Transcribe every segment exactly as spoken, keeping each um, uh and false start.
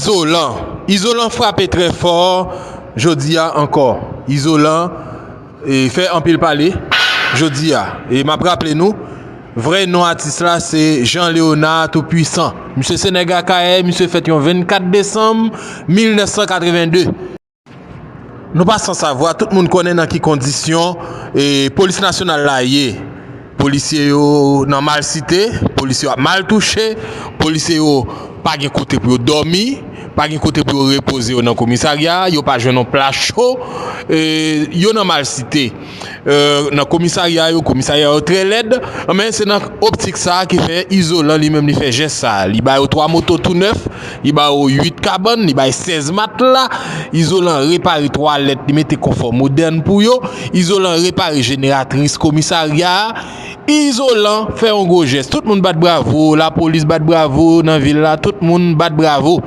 Izolan. Izolan frape trè fò jodi a ankò. Izolan, e, fè anpil pale jodi a. E m ap raple nou, vrè non atis la se Jean Léonard Tout Puissant. Misye se nèg Akayè, misye fèt yon vennkat desanm mil nèf san katreven de. Nou pa san savwa, tout moun konnen nan ki kondisyon, e, polis nasyonal la ye. Polisye yo nan malsite, polisye yo ap mal touche, polisye yo pa gen kote pou yo dòmi, pa gen kote pou yo repoze yo nan komisarya, yo pa jwenn yon plas cho, e, yo nan malsite. E, nan komisarya yo, komisarya yo trè lèd, men se nan optik sa a ki fè Izolan li menm li fè jès sa a. Li ba yo twa moto tou nèf, li ba yo uit kabann, li bay sèz matla. Izolan repare twalèt, li mete konfò modèn pou yo. Izolan repare jeneratris komisarya a. Izolan fè yon gwo jès. Tout moun bat bravo, lapolis bat bravo nan vil la, tout moun bat bravo.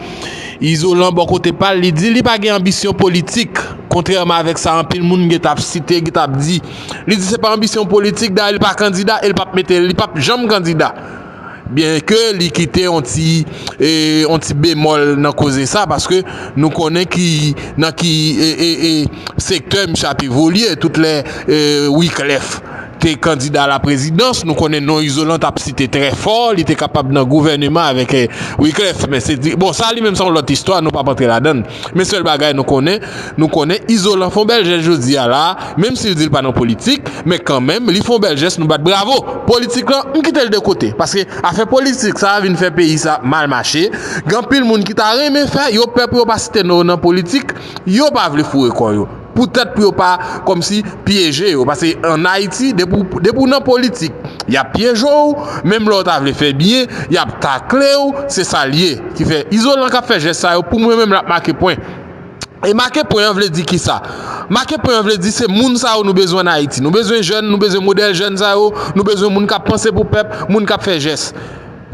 Izolan bò kote pa l, li di li pa gen anbisyon politik, kontrèman avèk sa anpil moun gentan ap site, gentan ap di. Li di se pa anbisyon politik, dayè li pa kandida e li p ap mete, li p ap janm kandida. Byenke li kite yon ti, e, yon ti bemòl nan koze sa, paske nou konnen ki, nan ki, e, e, e, sektè misye ap evolye, tout lè, e, Wyclef te kandida a la prezidans, nou konnen non Izolan t ap site trè fò, li te kapab nan gouvèneman avèk, e, Wyclef, men se di, bon, sa li menm se yon lòt istwa, nou p ap antre ladan l. Men sèl bagay nou konnen, nou konnen Izolan fè yon bèl jès jodi a la, menm si l di l pa nan politik, men kanmenm, li fè yon bèl jès, nou bat bravo. Politik lan, m kite l de kote, paske afè politik sa a vin fè peyi sa mal mache. Gen anpil moun ki ta renmen fè, yo pè pou yo pa site non yo nan politik, yo pa vle foure kò yo. Poutèt pou yo pa kòmsi pyeje yo. Paske ann Ayiti, depi w, depi w nan politik, y ap pyeje w, menm lè w ta vle fè byen, y ap takle w, se sa l ye. Ki fè Izolan k ap fè jès sa yo, pou mwen menm, l ap make pwen. E make pwen an vle di kisa? Make pwen an vle di se moun sa yo nou bezwen ann Ayiti. Nou bezwen jèn, nou bezwen modèl jèn sa yo, nou bezwen moun k ap panse pou pèp, moun k ap fè jès.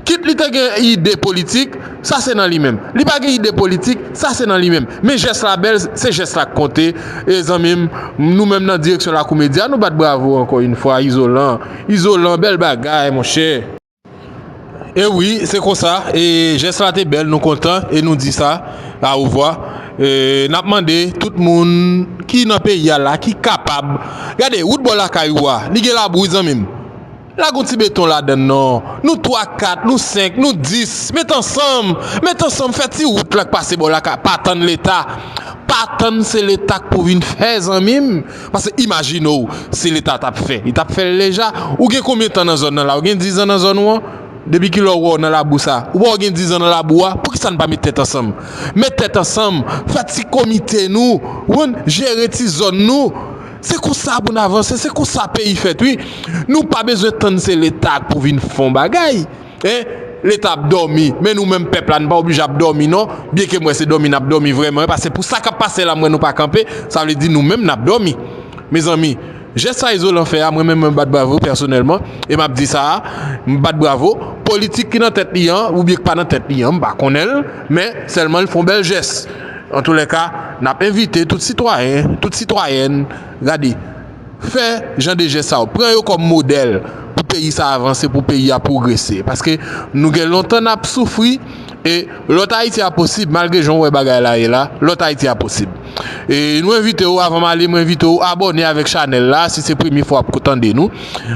Kit li te gen ide politik, sa se nan li menm. Li pa gen ide politik, sa se nan li menm. Men jès la bèl, se jès la k konte. E zanmi m, nou menm nan direksyon Lakou Medya, nou bat bravo ankò yon fwa, Izolan. Izolan, bèl bagay, monchè. E wi, se konsa. E jès la te bèl, nou kontan, e nou di sa, a ouvwa. E n ap mande tout moun ki nan peyi a la, ki kapab. Gade, wout bò lakay ou a, li gen labou, wi, zanmi m. Lage yon ti beton ladan l non. Nou twa, kat, nou senk, nou dis. Met ansanm. Met ansanm, fè ti wout la k pase bò lakay. Pa tann Leta. Pa tann se Leta k pou vin fè, zanmi m. Paske imajine w, si Leta t ap fè. Li t ap fè l deja. Ou gen konbyen tan nan zòn nan la? Ou gen diz an nan zòn ou an? Depi kilè w wè w nan labou sa? Ou wè w gen diz an nan labou a? Poukisa n pa met tèt ansanm? Met tèt ansanm. Fè ti komite nou. Ou konn jere ti zòn nou. Se konsa pou n avanse, se konsa peyi fèt, wi. Nou pa bezwen tann se Leta k pou vin fè yon bagay. En, Leta ap dòmi, men nou menm pèp la, n pa oblije ap dòmi, non. Byenke m wè se dòmi n ap dòmi vrèman, wi, paske pou sa k ap pase la, m wè nou pa kanpe, sa vle di nou menm n ap dòmi. Mezanmi, jès sa Izolan fè a, mwen menm, mwen bat bravo pèsonèlman, e m ap di sa a, m bat bravo. Politik ki nan tèt li an, oubyen ki pa nan tèt li an, m pa konnen l, men sèlman l fè yon bèl jès. Antoulèka, n ap envite tout sitwayen, tout sitwayèn, gade, fè jan de jès sa yo. Pran yo kòm modèl pou peyi sa avanse, pou peyi a pwogrese. Paske nou gen lontan n ap soufri, e lòt Ayiti a posib, malgre jan w wè bagay la ye la, lòt Ayiti a posib. E nou envite w, avan m ale, mwen envite w abòne avèk chanèl la, si se premye fwa w ap tande nou.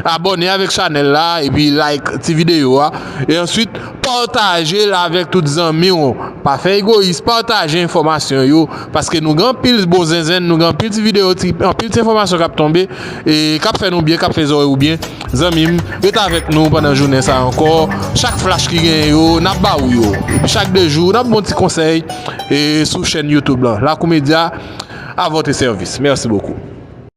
Abòne avèk chanèl la, epi like ti videyo a. E answit, pataje l avèk tout zanmi w. Pa fè egoyis, pataje enfòmasyon yo. Paske nou gen anpil bon zenzenn, nou gen anpil ti videyo, ti, anpil ti enfòmasyon k ap tonbe, e k ap fè nou byen, k ap fè zòrèy ou byen. Zanmi m, ret avèk nou pandan jounen sa a ankò. Chak flash ki genyen yo, n ap ba ou yo. Epi chak de jou, n ap ba w ti konsèy, e sou chèn YouTube lan. Lakou Medya, à votre service. Merci beaucoup.